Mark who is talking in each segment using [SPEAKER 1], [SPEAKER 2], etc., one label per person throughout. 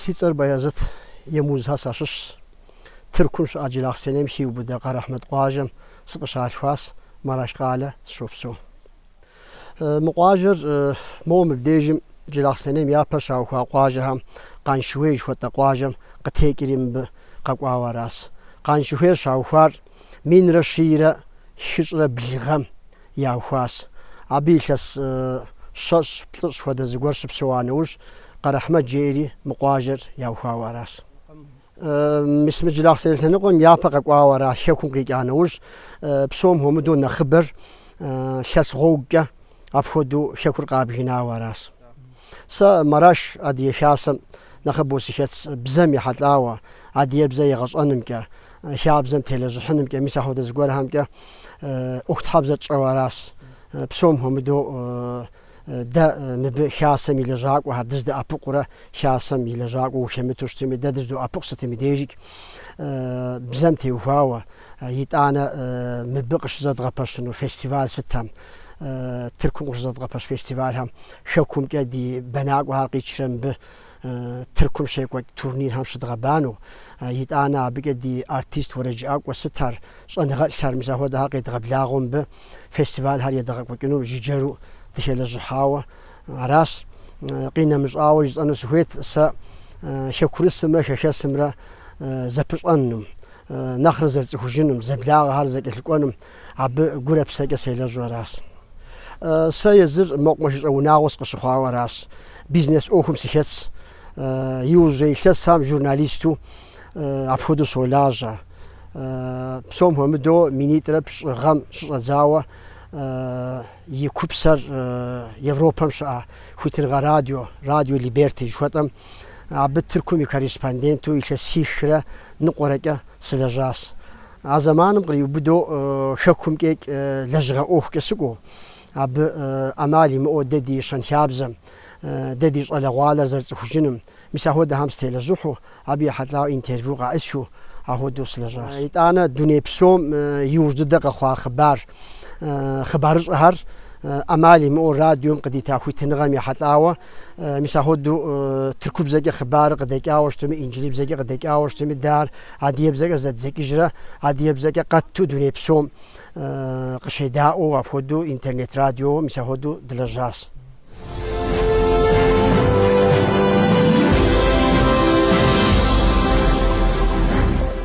[SPEAKER 1] Си цӏэр Баязыт Емузхэ сащыщщ. Тыркум щыӏэ Джылахъстэнейм хиубыдэ Къэрэхьмэт къуажэм сыкъыщалъхуащ, Мараш къалэ сыщопсэу. Мы къуажэр моуэ мыбдежым Джылахъстэнейм япэ щаухуа къуажэхэм Къаншыуей жыхуэтӏэ къуажэм къытекӏри мыбы къэкӏуауэ аращ. Къаншыуейр щаухуар минрэ щийрэ хыщӏрэ блы гъэм яухуащ. Абы илъэс щэщӏ, плӏыщӏ хуэдэ зыгуэр щыпсэуа нэужь, Къэрэхьмэт жеӏэри мы къуажэр яухуауэ аращ. Мис мы Джылахъстэней лъэныкъуэм япэ къэкӏуауэ ара хэкум къикӏа нэужь, псом хуэмыдэу нэхъыбэр лъэс гъуэгукӏэ апхуэдэу хэкур къабгынауэ аращ. Сэ Мараш Адыгэ Хасэм нэхъыбэу сыхэтс бзэм ехьэлӏауэ, адыгэбзэ егъэщӏэнымкӏэ, хабзэм телэжьыхьынымкӏэ, мис апхуэдэ зыгуэрхэмкӏэ ӏуэхутхьэбзэ тщӏэуэ аращ. Псом хуэмыдэу Дэ мыбы Хасэм и лэжьакӏуэхэр дыздэӏэпыкъурэ Хасэм и лэжьакӏуэу ухэмыту щытми, дэ дыздоӏэпыкъу сытым и дежикӏ бзэм теухуауэ, итӏанэ мыбы къыщызэдгъэпэщыну фестиваль сытхэм, Тыркум къыщызэдгъэпэщ фестивалхэм хэкумкӏэ ди бэнакӏуэхэр къитшрэ мыбы Тыркум щекӏуэкӏ турнирхэм щыдгъэбанэу, итӏанэ абыкӏэ ди артист уэрэджыӏакӏуэ сытхэр, щӏэныгъэлӏхэр, мис апхуэдэхэр къедгъэблагъэу мыбы фестивалхэр едгъэкӏуэкӏыну жыджэру дыхэлэжьыхьауэ аращ. Къинэмыщӏауэ жысӏэну сыхуейт сэ хэкурысымрэ хэхэсымрэ зэпыщӏэным, нэхърэ зэрыцӏыхужыным, зэблагъэхэр зэкӏэлъыкӏуэным абы гурэ псэкӏэ селэжьу аращ. Сэ езыр мэкъумэшыщӏэ унагъуэ сыкъыщыхъуауэ аращ. Бизнес ӏуэхум сыхэтс. Иужьрей илъэсхэм журналисту апхуэдэу солажьэ. Псом хуэмыдэу минитӏрэ пщӏы гъэм щыщӏэдзауэ и купсэр Европэм щыӏэ Хуитыныгъэ радио, Радио Либерти жыхуэтӏэм, абы Тыркум и корреспонденту илъэсихрэ ныкъуэрэкӏэ сылэжьащ. А зэманым къриубыдэу хэкумкӏэ лэжьыгъэ ӏуэхукӏэ сыкӏуэу, абы ӏэмал имыӏэу дэ ди щэнхабзэм, дэ ди щӏалэгъуалэр зэрыцӏыхужыным, Мис ахуэдэхэм сытелэжьыхьу, абы ехьэлӏауэ интервью къаӏысхыу ахуэдэу сылэжьащ. Итӏанэ дуней псом иужь дыдэ къэхъуа хъыбар, хъыбарыщӏэхэр ӏэмал имыӏэу радиом къыдита хуитыныгъэм ехьэлӏауэ, мис ахуэдэу тыркубзэкӏэ хъыбарыр къыдэкӏауэ щытми, инджылыбзэкӏэ къыдэкӏауэ щытми, дэ ар адыгэбзэкӏэ зэддзэкӏыжрэ адыгэбзэкӏэ къэтту дуней псом къыщедаӏуэу апхуэдэу интернет радио мис ахуэдэу дылэжьащ.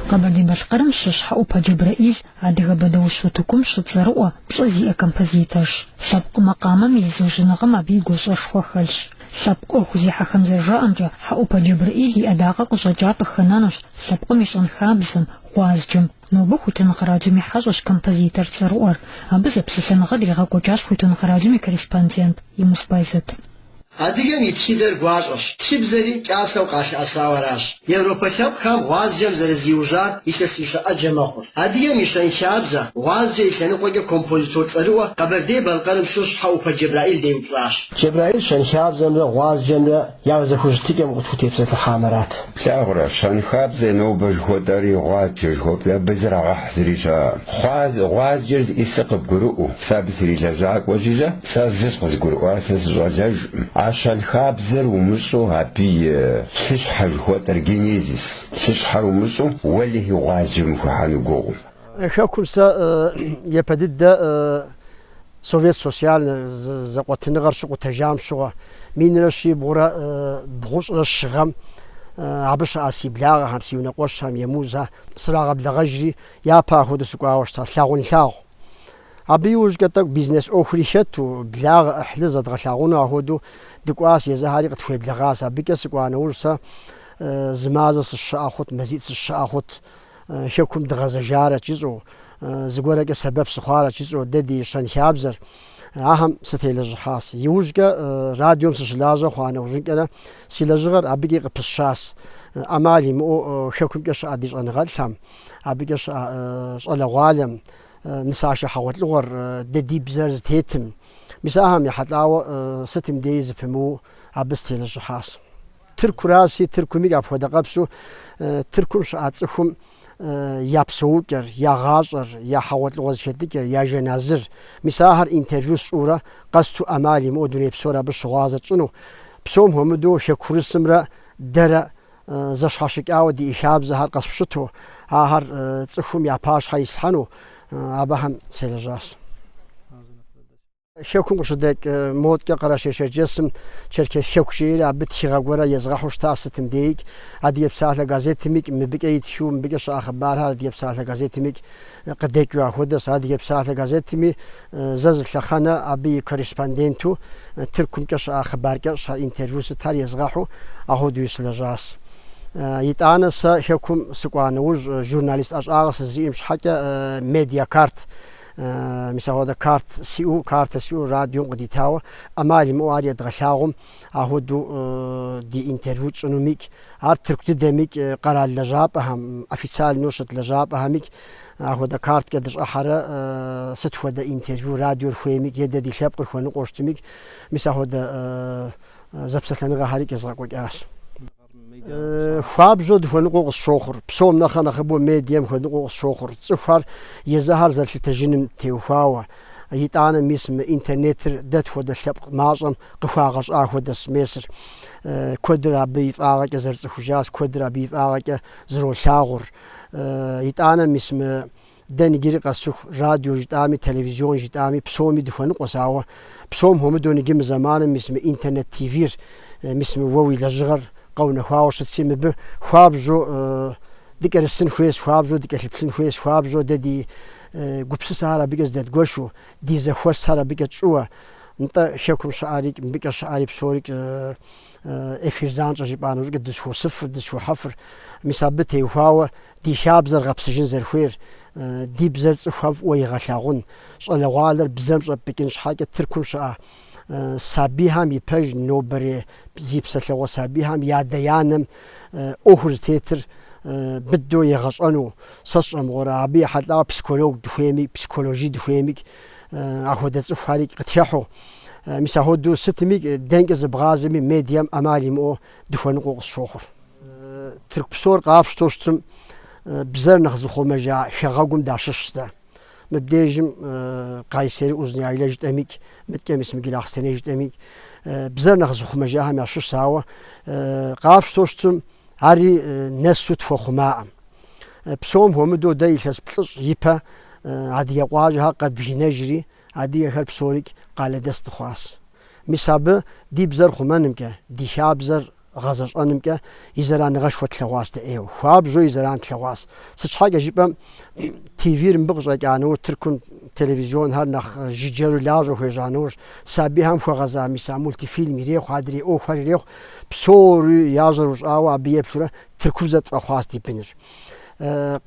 [SPEAKER 2] Къэбэрдей-Балъкъэрым щыщ Хьэӏупэ Джэбрэӏил адыгэ бэдаущ утыкум щыцӏэрыӏуэ, пщӏэ зиӏэ композиторщ. Лъэпкъ макъамэм и зыужьыныгъэм абы и гуащӏэшхуэ хэлъщ. Лъэпкъ ӏуэхузехьэхэм зэрыжаӏэмкӏэ, Хьэӏупэ Джэбрэӏил и ӏэдакъэ къыщӏэкӏар къыхэнэнущ лъэпкъым и щэнхабзэм, гъуазджэм. Нобэ Хуитыныгъэ радиом и хьэщӏэщ композитор цӏэрыӏуэр. Абы зэпсэлъэныгъэ дригъэкӏуэкӏащ Хуитыныгъэ радиом и корреспондент Емуз Байзэт.
[SPEAKER 3] Адыгэм и тхыдэр гуащӏэщ, тхыбзэри кӏасэу къалъэӏэсауэ аращ. Европэ лъэпкъхэм гъуазджэм зэрызиужьар илъэсищэ ӏэджэ мэхъур. Адыгэм и щэнхабзэ, гъуазджэ и лъэныкъуэкӏэ композитор цӏэрыӏуэ Къэбэрдей-Балъкъэрым щыщ Хьэӏупэ Джэбраӏил деупщӏащ. Джэбраӏил щэнхабзэмрэ гъуазджэмрэ Я зэхущытыкӏэм къытхутепсэлъыхьам арат.
[SPEAKER 4] Плъагъурэ, щэнхабзэ нобэ жыхуэтӏэри гъуазджэ жыхуэпӏэри абы зрагъэхь зыри щыӏэкъым. Гъуазджэр зиӏысыр къыбгурыӏуэу, сэ абы срилэжьакӏуэщи, сэ зыщ къызгурыӏуар, сэ сыщӏалэжкъым. А щэнхабзэр умыщӏэу абы и лъыщхьэ жыхуэтӏэр, генезис, лъыщхьэр умыщӏэу, уэлэхьи гъуазджэм ухыхьэну гугъум.
[SPEAKER 1] Хэкум сэ япэ дыдэ. Совет социальнэ зэкъуэтыныгъэр щыкъутэжам щыгъуэ, минрэ щибгъурэ бгъущӏрэ щы гъэм абы щыӏэ си благъэхэм, си унэкъуэщхэм, Емузхэ срагъэблэгъэжри, япэ ахуэдэу сыкӏуауэ щыта, лъагъунлъагъу. Абы иужькӏэ тӏэкӏу бизнес ӏуэхури хэту, благъэ, ӏыхьлы зэдгъэлъагъуну ахуэдэу дыкӏуащ, езыхэри къытхуеблэгъащ. Абыкӏэ сыкӏуа нэужь сэ зы мазэ сыщыӏэ хъут, мазитӏ сыщыӏэ хъут, хэкум дгъэзэжарэт жысӏэу, зыгуэрэкӏэ сэбэп сыхъуарэт жысӏэу дэ ди щэнхабзэр ахэм сытелэжьыхьащ. Иужькӏэ радиом сыщылажьэ хъуа нэужьынкӏэрэ си лэжьыгъэр абыкӏи къыпысщащ. ӏэмал имыӏэу хэкумкӏэ щыӏэ ди щӏэныгъэлӏхэм, абыкӏэ щыӏэ щӏалэгъуалэм, нысашэ хьэгъуэлӏыгъуэр, дэ ди бзэр зытетым. Мис ахэм ехьэлӏауэ сытым деи зэпымыу абы сытелэжьыхьащ. Тыркураси, Тыркумикӏ апхуэдэ къэпсу, Тыркум щыӏэ цӏыхум я псэукӏэр, я гъащӏэр, я хьэгъуэлӏыгъуэ зэхэтыкӏэр, я жэназыр, мис ахэр интервью сщӏыурэ къэсту ӏэмал имыӏэу дуней псор абы щыгъуазэ тщӏыну. Псом хуэмыдэу хэкурысымрэ дэрэ зэщхьэщыкӏауэ диӏэ хабзэхэр къэспщыту, ахэр цӏыхум я пащхьэ ислъхьэну абыхэм селэжьащ. Хэкум къыщыдэкӏ модкӏэ Къэрэшей-Шэрджэсым Черкес хэку жеӏэри абы тхыгъэ гуэрэ езгъэхьу щыта сытым деикӏ. Адыгэ псалъэ газетымикӏ мыбыкӏэ итхыу, мыбыкӏэ щыӏэ хъыбархэр Адыгэ псалъэ газетымикӏ къыдэкӏыу ахуэдэщ. Адыгэ псалъэ газетми зэ зы лъэхъэнэ абы и корреспонденту Тыркумкӏэ щыӏэ хъыбар кӏэщӏхэр, интервью сытхэр езгъэхьу ахуэдэуи сылэжьащ. Итӏанэ сэ хэкум сыкӏуа нэужь журналист ӏэщӏагъэ сызэриӏэм щхьэкӏэ медиакарт Мис апхуэдэ карт сиӏэу, картэ сиӏэу радиом къыдитауэ, ӏэмал имыӏэу ар едгъэлъагъум, ахуэдэу ди интервью тщӏынумикӏ, ар Тырку дыдэмикӏ, къэрал лэжьапӏэхэм, официальнэу щыт лэжьапӏэхэмикӏ, ахуэдэ карткӏэ дыщӏыхьэрэ сыт хуэдэ интервью радиор хуеймикӏ е дэ ди лъэпкъыр хуэныкъуэу щытымикӏ, мис ахуэдэ зэпсэлъэныгъэхэрикӏ езгъэкӏуэкӏащ. Хуабжьу дыхуэныкъуэу къысщохъур. Псом нэхъэ нэхъыбэу медием хуэныкъуэу къысщохъур. Цӏыхухэр езыхэр зэрылъытэжыным теухуауэ. Итӏанэ мис мы интернетыр дэ тхуэдэ лъэпкъ мащӏэм къыхуагъэщӏа хуэдэщ месыр. Куэдыр абы и фӏагъэкӏэ зэрыцӏыхужащ, куэдыр абы и фӏагъэкӏэ зэролъагъур. Итӏанэ мис мы Дэ ныджыри къэсыху радио жытӏами, телевизион жытӏами, псоми дыхуэныкъуэщ, ауэ псом хуэмыдэу ныджы мы зэманым мис мы интернет ТВ-р, мис мы уэ уи лэжьыгъэр къэунэхуауэ щытси, мыбы хуабжьу дыкӏэрысын хуейщ, хуабжьу дыкӏэлъыплъын хуейщ, хуабжьу дэ ди гупсысэхэр абыкӏэ здэдгуэшу, ди зэхуэсхэр абыкӏэ тщӏыуэ, нтӏэ хэкум щыӏэри, мыбыкӏэ щыӏэри псорикӏ эфир занщӏэ жыпӏа нэужькӏэ дызэхуосыфыр, дызэхохьэфыр. Мис абы теухуауэ Ди хабзэр гъэпсыжын зэрыхуейр, ди бзэр цӏыхухэм фӏыуэ егъэлъагъун, щӏалэгъуалэр бзэм щӏэппӏыкӏын щхьэкӏэ Тыркум щыӏэ сабийхэм и пэж нобэрей зи псэлъэгъуэ сабийхэм я адэ-анэм ӏуэхур зытетыр быдэу егъэщӏэну сэ сщӏэмыгъуэрэ, абы ехьэлӏауэ психолог дыхуейми, психологи дыхуеймикӏ, ахуэдэ цӏыхухэрикӏ къытхыхьэу. Мис ахуэдэу сытми, дэнкӏэ зыбгъазэми медием ӏэмал имыӏэу дыхуэныкъуэу къысщохъур. Тырку псор къапщтэу щытым, бзэр нэхъ зыхъумэжа хэгъэгум дащыщщ дэ. Мыбдежым Къайсери Узуняйлэ жытӏэмикӏ, мыткӏэ мис мы Джылахъстэней жытӏэмикӏ, бзэр нэхъ зыхъумэжахэм ящыщщ, ауэ къапщтэу щытым, ари нэсу тхуэхъумаӏым. Псом хуэмыдэу дэ илъэс плӏыщӏ ипэ адыгэ къуажэхэр къэдбгынэжри, адыгэхэр псорикӏ къалэдэс дыхъуащ. Мис абы ди бзэр хъумэнымкӏэ, ди хабзэр гъэзэщӏэнымкӏэ и зэраныгъэшхуэ тлъэгъуащ дэ ӏейуэ. Хуабжьу и зэран тлъэгъуащ. Сыт щхьэкӏэ жыпӏэм, ТВ-р мыбы къыщӏэкӏа нэужь, Тыркум телевизионхэр нэхъ жыджэру лажьэу хуежьа нэужь, сабийхэм хуэгъэза мис а мультифильм ирехъу, адрей ӏуэхухэр ирехъу, псори я жьэр ущӏауэ абы еплъурэ тыркубзэ тфӏэхъуащ ди быныр.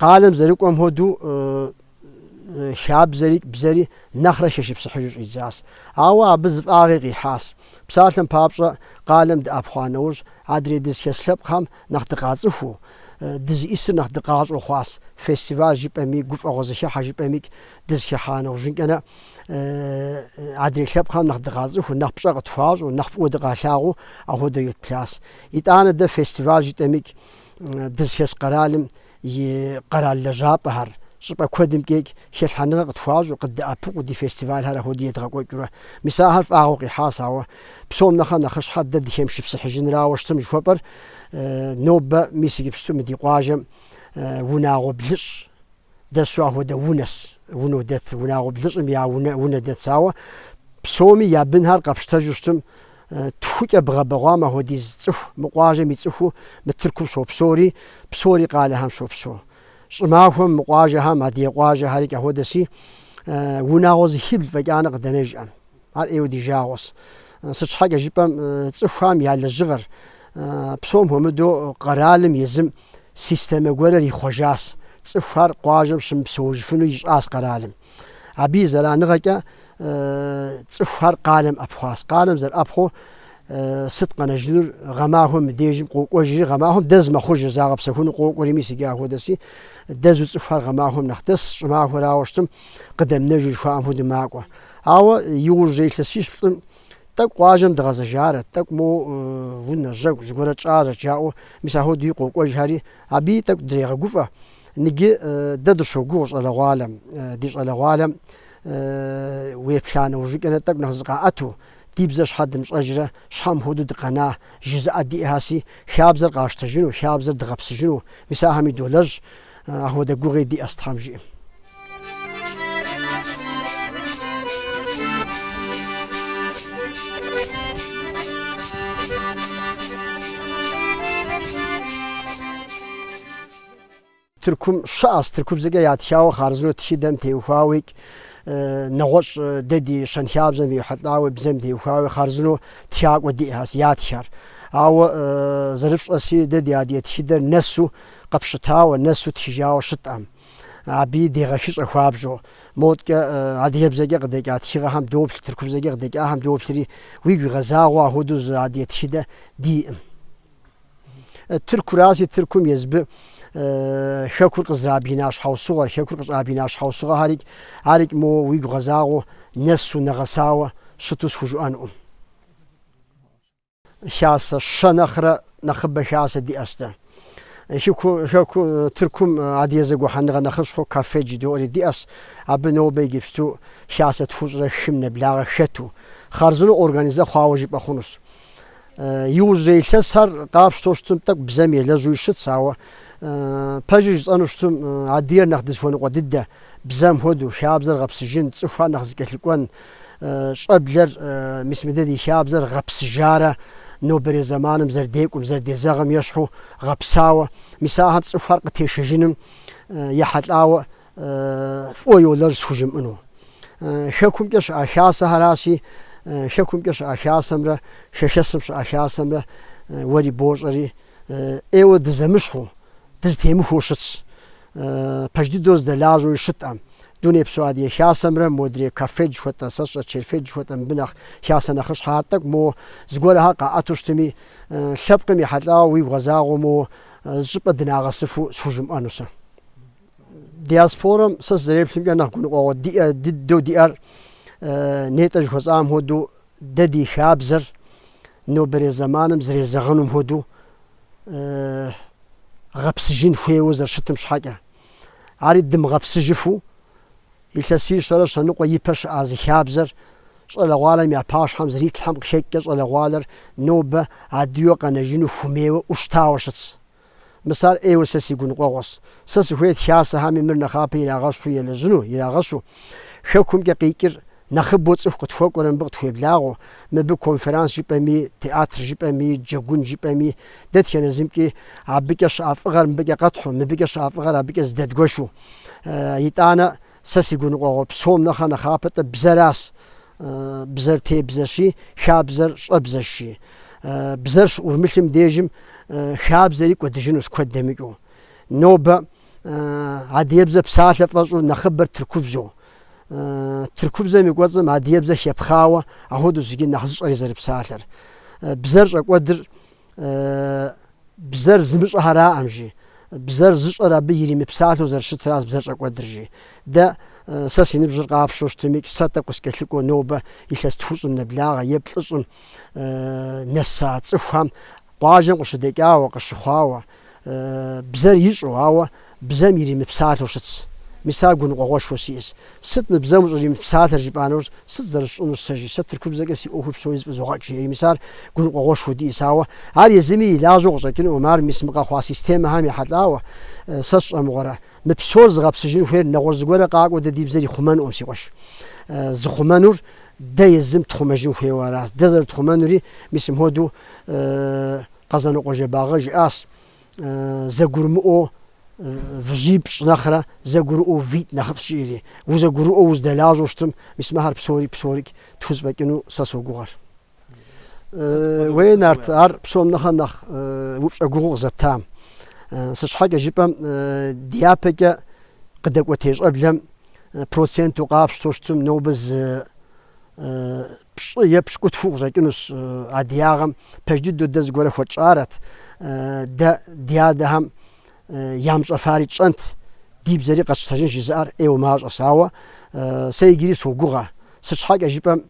[SPEAKER 1] Къалэм зэрыкӏуэм хуэдэу хабзэри бзэри нэхърэ хэшыпсыхьыжу щӏидзащ. Ауэ абы зы фӏагъи къихьащ. Псалъэм папщӏэ, къалэм дыӏэпхъуа нэужь, адрей дызыхэс лъэпкъхэм нэхъ дыкъацӏыхуу, дызиӏысыр нэхъ дыкъащӏэу хъуащ. Фестиваль жыпӏэми, гуфӏэгъуэ зэхыхьэ жыпӏэмикӏ дызыхыхьа нэужьынкӏэнэ адрей лъэпкъхэм нэхъ дыкъацӏыхуу, нэхъ пщӏэ къытхуащӏу, нэхъ фӏыуэ дыкъалъагъуу апхуэдэу етплъащ. Итӏанэ дэ фестиваль жытӏэмикӏ дызыхэс къэралым и къэрал лэжьапӏэхэр щӏыпӏэ куэдымкӏэкӏ хэлъхьэныгъэ къытхуащӏу, къыддэӏэпыкъуу ди фестивалхэр апхуэдэу едгъэкӏуэкӏыурэ. Мис ахэр фӏагъыу къихьащ, ауэ псом нэхъэ нэхъыщхьэр дэ дыхэмышыпсыхьыжынрауэ щытым жыхуэпӏэр нобэ мис иджыпсту мы ди къуажэм унагъуэ блыщӏ. дэсу ахуэдэ унэс, унэу дэт, унагъуэ блыщӏым я унэ, унэ дэтс. Ауэ псоми я бынхэр къэпщтэжу щытым, тхукӏэ бгъэбэгъуам ахуэдиз цӏыху мы къуажэм и цӏыхуу мы Тыркум щопсэури, псори къалэхэм щопсэу. Щӏымахуэм мы къуажэхэм, адыгэ къуажэхэрикӏ ахуэдэси, унагъуэ зыхибл фӏэкӏанэ къыдэнэжӏэм. Ар ӏейуэ ди жагъуэщ. Сыт щхьэкӏэ жыпӏэм, цӏыхухэм я лэжьыгъэр, псом хуэмыдэу къэралым езым системэ гуэрыр ихъуэжащ. Цӏыхухэр къуажэм щымыпсэужыфыну ищӏащ къэралым. Абы и зэраныгъэкӏэ цӏыхухэр къалэм ӏэпхъуащ. Къалэм зэрыӏэпхъуэу сыт къэнэжынур? Гъэмахуэм мыбдежым къокӏуэжри, гъэмахуэм дэз мэхъужыр, загъэпсэхуну къокӏуэри, мис иджы ахуэдэси, дэзу цӏыхухэр гъэмахуэм нэхъ дэс, щӏымахуэрауэ щытым къыдэмынэжу жыхуаӏэм хуэдэу макӏуэ. Ауэ иужьрей илъэсищ-плӏым тӏэкӏу къуажэм дгъэзэжарэт, тӏэкӏу моуэ унэ, жьэгу зыгуэрэ тщӏарэт жаӏэу, мис ахуэдэуи къокӏуэжхэри, абыи тӏэкӏу дрегъэгуфӏэ. Ныджы дэ дыщогугъ щӏалэгъуалэм, ди щӏалэгъуалэм уеплъа нэужьыкӏэрэ тӏэкӏу нэхъ зыкъаӏэту, ди бзэр щхьэ дымыщӏэжрэ, щхьэ мыпхуэдэу дыкъэна жызыӏэ диӏэхэси, хабзэр къащтэжыну, хабзэр дгъэпсыжыну, мис ахэми долэжь, ахуэдэ гугъи диӏэс Тхьэм жиӏэм. Тыркум щыӏэщ, тыркубзэкӏэ ятхауэ хъарзынэу тхыдэм теухуауикӏ, нэгъуэщӏ дэ ди щэнхабзэм ехьэлӏауэ бзэм теухуауи хъарзынэу тхакӏуэ диӏэхэщ, ятхэр. Ауэ зэрыфщӏэси, дэ ди адыгэ тхыдэр нэсу къэпщытауэ, нэсу тхыжауэ щыткъым. Абыи дегъэхыщӏэ хуабжьу. Модкӏэ адыгэбзэкӏэ къыдэкӏа тхыгъэхэм доплъ, тыркубзэкӏэ къыдэкӏахэм доплъри, уигу игъэзагъэу ахуэдэу зы адыгэ тхыдэ диӏым. Тыркураси, Тыркум езбы хэкур къызэрабгына щхьэусыгъуэр, хэкур къыщӏабгына щхьэусыгъуэхэрикӏ, арикӏ моуэ уигу гъэзагъэу нэсу, нэгъэсауэ щыту схужыӏэнукъым. Хасэ щэ нэхърэ нэхъыбэ хасэ диӏэщ дэ. Хэку, хэку, Тыркум адыгэ зэгухьэныгъэ нэхъыщхьэу КАФФЕД жыдоӏэри диӏэщ. Абы нобэ иджыпсту хасэ тхущӏрэ хым нэблагъэ хэту. Хъарзынэу организэ хъуауэ жыпӏэ хъунущ. Иужьрей илъэсхэр къапщтэу щытым тӏэкӏу бзэм елэжьуи щытщ, ауэ пэжыр жысӏэну щытым адыгэр нэхъ дызыхуэныкъуэ дыдэ, бзэм хуэдэу, хабзэр гъэпсыжын, цӏыхухэр нэхъ зэкӏэлъыкӏуэн, щӏэблэр мис мы дэ ди хабзэр гъэпсыжарэ нобэрей зэманым зэрыдекӏум, зэрыдезэгъым ещхьу гъэпсауэ, мис ахэм цӏыхухэр къытешэжыным ехьэлӏауэ фӏыуэ йолэжь схужымыӏэну. Хэкумкӏэ щыӏэ хасэхэращи, хэкумкӏэ щыӏэ хасэмрэ хэхэсым щыӏэ хасэмрэ уэри бощӏэри, ӏейуэ дызэмыщхьу, дызэтемыхуэу щытщ. Пэж дыдэу зэдэлажьэуи щыткъым. Дунейпсо Адыгэ Хасэмрэ модрей КАФФЕД жыхуэтӏэ, сэ сщӏэ Черфед жыхуэтӏэ мыбы нэхъ хасэ нэхъыщхьэ ар тӏэкӏу моуэ зыгуэрхэр къаӏэту щытми, лъэпкъым ехьэлӏауэ уигу гъэзагъэу моуэ зы щӏыпӏэ дынагъэсыфу схужымыӏэну сэ. Диаспорэм сэ сызэреплъымкӏэ нэхъ гуныкъуэгъуэ диӏэ дыдэу диӏэр нетӏэ жыхуэсӏам хуэдэу дэ ди хабзэр нобэрей зэманым зэрезэгъынум хуэдэу гъэпсыжын хуейуэ зэрыщытым щхьэкӏэ. Ари дымыгъэпсыжыфу илъэсищэрэ щэныкъуэ ипэ щыӏа зы хабзэр щӏалэгъуалэм я пащхьэм зэритлъхьэм къыхэкӏкӏэ щӏалэгъуалэр нобэ адыгэу къэнэжыну хуэмейуэ ӏущтауэ щытщ. Мис ар ӏейуэ сэ си гуныкъуэгъуэщ. Сэ сыхуейт хасэхэми мыр нэхъапэ ирагъэщхьу елэжьыну, ирагъэщу. Хэкумкӏэ къикӏыр нэхъыбэу цӏыху къытхуэкӏуэрэ мыбы къытхуеблагъэу, мыбы конферанс жыпӏэми, театр жыпӏэми, джэгун жыпӏэми, дэтхэнэ зымкӏи абыкӏэ щыӏэ фӏыгъэр мыбыкӏэ къэтхьу, мыбыкӏэ щыӏэ фӏыгъэр абыкӏэ зыдэдгуэшу. Итӏанэ Сэ си гуныкъуэгъуэ псом нэхъэ нэхъапэ-тӏэ бзэращ. Бзэр тебзэщи, хабзэр щӏэбзэщи. Бзэр щыӏурымылъым дежым хабзэри кӏуэдыжынущ куэд дэмыкӏыу. Нобэ адыгэбзэ псалъэ фӏэщӏу нэхъыбэр тыркубзэу. Тыркубзэм и кӏуэцӏым адыгэбзэ хепхъауэ ахуэдэущ иджы нэхъ зыщӏэри зэрыпсалъэр. Бзэр щӏэкӏуэдыр Бзэр зымыщӏэхэраӏым, жи. Бзэр зыщӏэр абы иримыпсалъэу зэрыщытращ бзэр щӏэкӏуэдыр, жи. Дэ, сэ си ныбжьыр къапщтэу щытми, сэ тӏэкӏу къыскӏэлъыкӏуэу нобэ илъэс тхущӏым нэблагъэ е плӏыщӏым нэса цӏыхухэм къуажэм къыщыдэкӏауэ, къыщыхъуауэ, бзэр ищӏэу, ауэ бзэм иримыпсалъэу щытщ. Мис ар гуныкъуэгъуэшхуэ сиӏэщ. Сыт мы бзэм ущӏримыпсалъэр жыпӏа нэужь, сыт зэрысщӏынур сэ, жи, сэ тыркубзэкӏэ си ӏуэхур псори зэфӏызогъэкӏ, жеӏэри. Мис ар гуныкъуэгъуэшхуэ диӏэщ. Ауэ ар езыми и лажьэу къыщӏэкӏынукъым, ар мис мы къэхъуа системэхэм ехьэлӏауэ, сэ сщӏэмыгъуэрэ. Мы псор зыгъэпсыжын хуейр нэгъуэщӏ зыгуэрэ къакӏуэу дэ ди бзэр ихъумэнукъым, си къуэш. Зыхъумэнур дэ езым тхъумэжын хуейуэ аращ. Дэ зэрытхъумэнури мис мыпхуэдэу Къэзанокъуэ Жэбагъы жиӏащ, Зэгурымыӏуэу выжьипщӏ нэхърэ зэгурыӏуэу витӏ нэхъыфӏщ, жиӏэри. Узэгурыӏуэу уздэлажьэу щытым, мис мыхэр псори псорикӏ тхузэфӏэкӏыну сэ согугъэр. Уей, Нарт, ар псом нэхъэ нэхъ упщӏэ гугъуу къызэптам. Сыт щхьэкӏэ жыпӏэм, дяпэкӏэ къыдэкӏуэтей щӏэблэм проценту къапщтэу щытым, нобэ зы пщӏы е пщыкӏутху къыщӏэкӏынущ адыгагъэм. Пэж дыдэу дэ зыгуэрэ хуэтщӏарэт, дэ ди адэхэм ямыщӏэфари тщӏэнт, ди бзэри къэтщтэжынщ жызыӏэр ӏейуэ мащӏэщ. Ауэ сэ иджыри согугъэ. Сыт щхьэкӏэ жыпӏэм,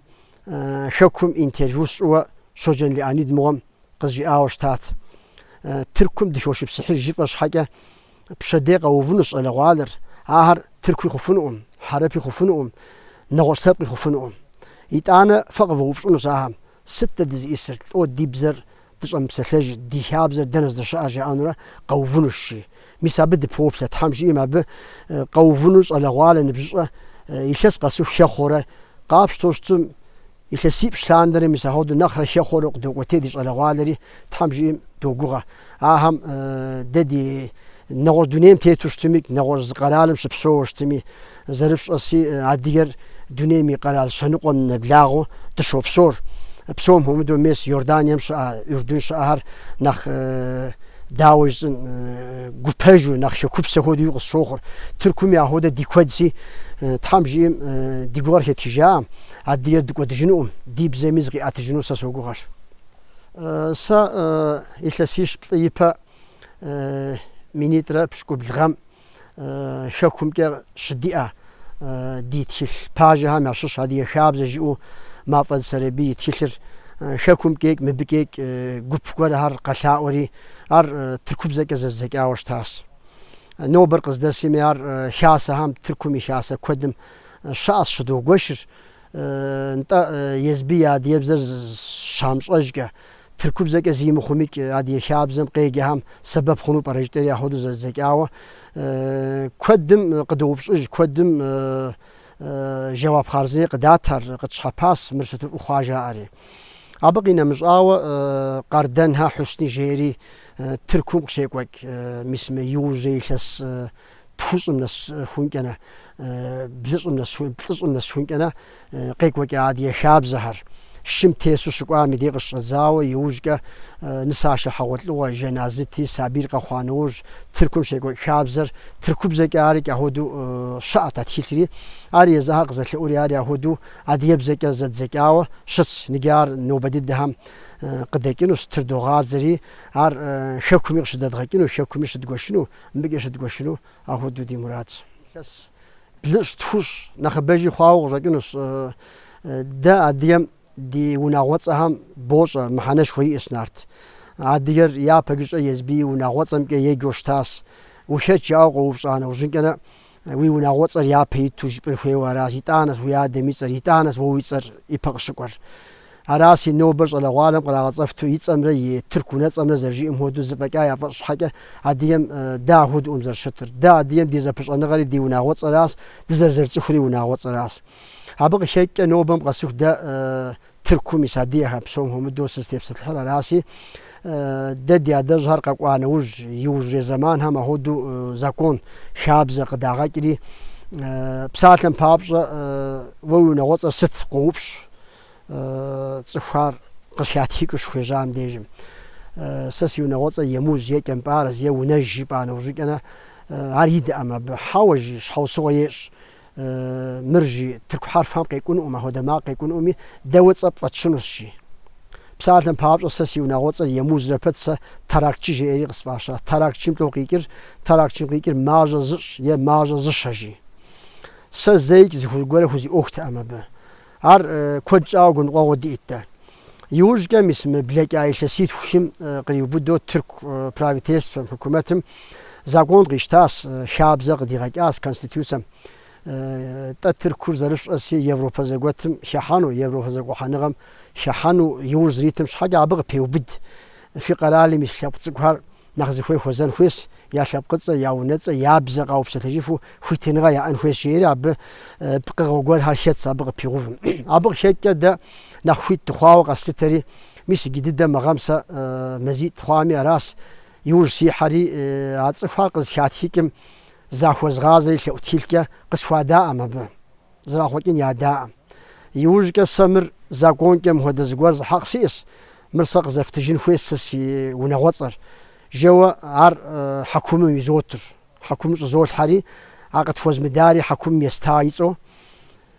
[SPEAKER 1] Хэкум интервью сщӏыуэ Щоджэн Леонид мыгъуэм къызжиӏауэ щытат. Тыркум дыхошыпсыхьыж жыфӏэ щхьэкӏэ пщэдей къэувынущ щӏалэгъуалэр, ахэр тыркуи хъуфынукъым, хьэрэпи хъуфынукъым, нэгъуэщӏ лъэпкъи хъуфынукъым. Итӏанэ фэ къывэупщӏынущ ахэм, сыт дэ дызиӏысыр, лӏо ди бзэр дыщӏэмыпсэлъэж, ди хабзэр дэнэ здэщыӏэр жаӏэнурэ къэувынущ, жи. Мис абы дыпоплъэ, Тхьэм жиӏэм абы къэувыну щӏалэгъуалэ ныбжьыщӏэ илъэс къэсыху хэхъуэурэ къапщтэу щытым, илъэсипщӏ лъандэрэ мис ахуэдэу нэхърэ хэхъуэурэ къыдокӏуэтей ди щӏалэгъуалэри, Тхьэм жиӏэм догугъэ. Ахэм дэ ди нэгъуэщӏ дунейм тету щытми, нэгъуэщӏ зы къэралым щыпсэууэ щытми, Зэрыфщӏэси, адыгэр дунейм и къэрал щэныкъуэм нэблагъэу дыщопсэур. Псом хуэмыдэу мес Иорданием щыӏэ, Ӏурдун щыӏэхэр нэхъ дауэ жысӏэн, гупэжу, нэхъ хэкупсэ хуэдэуи къысщохъур. Тыркуми ахуэдэ ди куэдси, Тхьэм жиӏэм ди гугъэр хэтхыжаӏым, адыгэр дыкӏуэдыжынукъым, ди бзэми зыкъиӏэтыжыну сэ согугъэр. Сэ илъэсищ-плӏы ипэ минитӏрэ пщыкӏубл гъэм Хэкумкӏэ щыдиӏэ ди тхылъ пажэхэм ящыщ Адыгэ хабзэ жиӏэу Мафӏэдз Сэрэбий и тхылъыр Хэкумкӏэкӏ, мыбыкӏэкӏ гуп гуэрхэр къэлъаӏуэри, ар тыркубзэкӏэ зэздзэкӏауэ щытащ. Нобэр къыздэсми ар хасэхэм, Тыркум и хасэ куэдым щыӏэщ, щыдогуэшыр. Нтӏэ, езыби я адыгэбзэр щамыщӏэжкӏэ, тыркубзэкӏэ зи мыхъумикӏ адыгэ хабзэм къеджэхэм сэбэп хъуну пӏэрэ жытӏэри ахуэдэу зэддзэкӏауэ, куэдым къыдоупщӏыж, куэдым жэуап хъарзыни къыдат ар, къытщхьэпащ, мыр сыту фӏы хъуа жаӏэри. Абы къинэмыщӏауэ, Къардэнхэ Хьусни жери Тыркум къыщекӏуэкӏ, мис мы иужьрей илъэс тхущӏым нэсыхункӏэнэ, блыщӏым нэсыхун, плӏыщӏым нэсыхункӏэнэ къекӏуэкӏа адыгэ хабзэхэр. Шым тесу щыкӏуам и дей къыщыщӏэдзауэ, иужькӏэ нысашэ хьэгъуэлӏыгъуэ, жэназыти, сабийр къэхъуа нэужь, Тыркум щекӏуэкӏ хабзэр, тыркубзэкӏэ арикӏ ахуэдэу щыӏэт а тхылъри, ар езыхэр къызэлъэӏури, ари ахуэдэу адыгэбзэкӏэ зэддзэкӏауэ щытщ. Ныджы ар нобэ дыдэхэм къыдэкӏынущ, тырдогъадзэри, ар хэкуми къыщыдэдгъэкӏыну, хэкуми щыдгуэшыну, Мыбыкӏэ щыдгуэшыну ахуэдэу ди мурадщ. Илъэс блыщӏ-тхущӏ нэхъыбэжи хъуауэ къыщӏэкӏынущ. Дэ адыгэм ди унагъуэцӏэхэм бощӏэ мыхьэнэшхуэ иӏэщ, Нарт. Адыгэр япэкӏэ езыби и унагъуэцӏэмкӏэ еджэу щытащ. Ухэт жаӏэу къоупщӏа нэужьынкӏэрэ уи унагъуэцӏэр япэ иту жыпӏэн хуейуэ аращ. Итӏанэщ уи адэм и цӏэр, итӏанэщ уэ уи цӏэр ипэ къыщыкӏуэр. Араси, нобэ щӏалэгъуалэм кърагъэцӏэфту и цӏэмрэ и тырку унэцӏэмрэ зэрыжиӏэм хуэдэу зэфӏэкӏа яфӏэщӏ щхьэкӏэ, адыгэм дэ ахуэдэукъым зэрыщытыр. Дэ адыгэм ди зэпыщӏэныгъэри ди унагъуэцӏэращ, дызэрызэрыцӏыхури унагъуэцӏэращ. Абы къыхэкӏкӏэ нобэм къэсыху дэ Тыркум ис адыгэхэр, псом хуэмыдэу сызытепсэлъыхьыр араси, дэ ди адэжьхэр къэкӏуа нэужь, иужьрей зэманхэм ахуэдэу закон, хабзэ къыдагъэкӏри, псалъэм папщӏэ, уэ уи унагъуэцӏэр сыт къоупщӏ, цӏыхухэр къыщатхыкӏыу щыхуежьам дежым. Сэ си унагъуэцӏэр Емуз е Кӏэмпӏарэз е Унэж жыпӏа нэужьыкӏэнэ ар идэӏым абы. Хьэуэ, жи, щхьэусыгъуэ ещӏ. Мыр, жи, тырку хьэрфхэм къекӏунукъым, ахуэдэ макъ къекӏунукъыми, дэ уэ цӏэ пфӏэтщынущ, жи. Псалъэм папщӏэ, сэ си унагъуэцӏэр Емузрэ пэт сэ Таракчы жеӏэри къысфӏащащ. Таракчым лӏо къикӏыр, Таракчым къикӏыр мажьэ зыщӏ е мажьэ зыщэ, жи. Сэ зэикӏ зыгуэрэ хузиӏуэхутэкъым абы. Ар куэд щӏауэ гуныкъуэгъуэ диӏэт дэ. Иужькӏэ, мис мы блэкӏа илъэситху-хым къриубыдэу тырку правительствэм, хьукумэтым Закон къищтащ, хабзэ къыдигъэкӏащ Конституцэм. Тӏэ Тыркур зэрыфщӏэси Европэ зэгуэтым хыхьэну, Европэ зэгухьэныгъэм хыхьэну иужь зэритым щхьэкӏэ абы къыпеубыд. Фи къэралым ис лъэпкъ цӏыкӏухэр нэхъ зыхуей хуэзэн хуейщ, я лъэпкъыцӏэ, я унэцӏэ, я бзэ къаупсэлъыжыфу хуитыныгъэ яӏэн хуейщ, жеӏэри абы пкъыгъуэ гуэрхэр хэтщ абы къыпигъэувым. Абы къыхэкӏкӏэ дэ нэхъ хуит дыхъуауэ къэслъытэри, мис иджы дыдэ мы гъэм сэ мазитӏ хъуами аращ, иужь сихьэри а цӏыхухэр къызыхатхыкӏым захуэзгъазэри лъэӏу тхылъкӏэ къысхуадаӏым абы, зэрахъуэкӏын ядаӏым. Иужькӏэ сэ мыр законкӏэ мыхуэдэ зыгуэр зы хьэкъ сиӏэщ, мыр сэ къызэфтыжын хуейщ сэ си унагъуэцӏэр. Жэуэ ар хьэкумым изотыр, хьэкумым щӏызолъхьэри, а къытхуэзмыдари хьэкумым еста и цӏэу.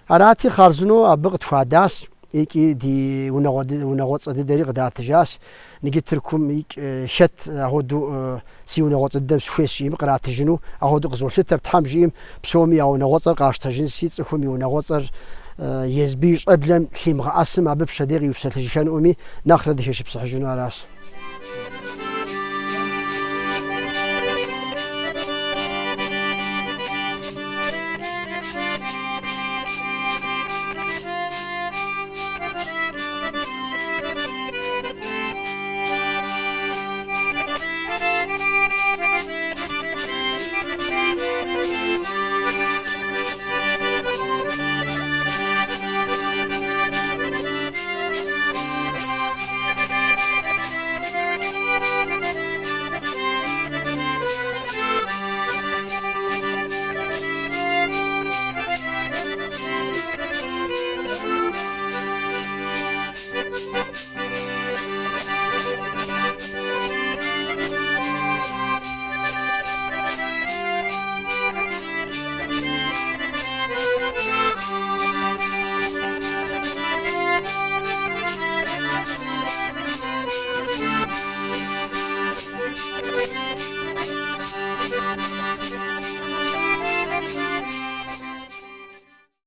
[SPEAKER 1] Арати, хъарзынэу абы къытхуадащ икӏи ди унагъуэцӏэ дыдэри къыдатыжащ. Ныджы Тыркум икӏ хэт ахуэдэу си унагъуэцӏэ дыдэм сыхуейщ жиӏэми къратыжыну ахуэдэу къызолъытэр. Тхьэм жиӏэм псоми я унагъуэцӏэр къащтэжынси, цӏыхум и унагъуэцӏэр езбы и щӏэблэм лъимыгъэӏэсым абы пщэдей къиупсэлъыжыхэнуӏыми, нэхърэ дыхэшыпсыхьыжыну аращ.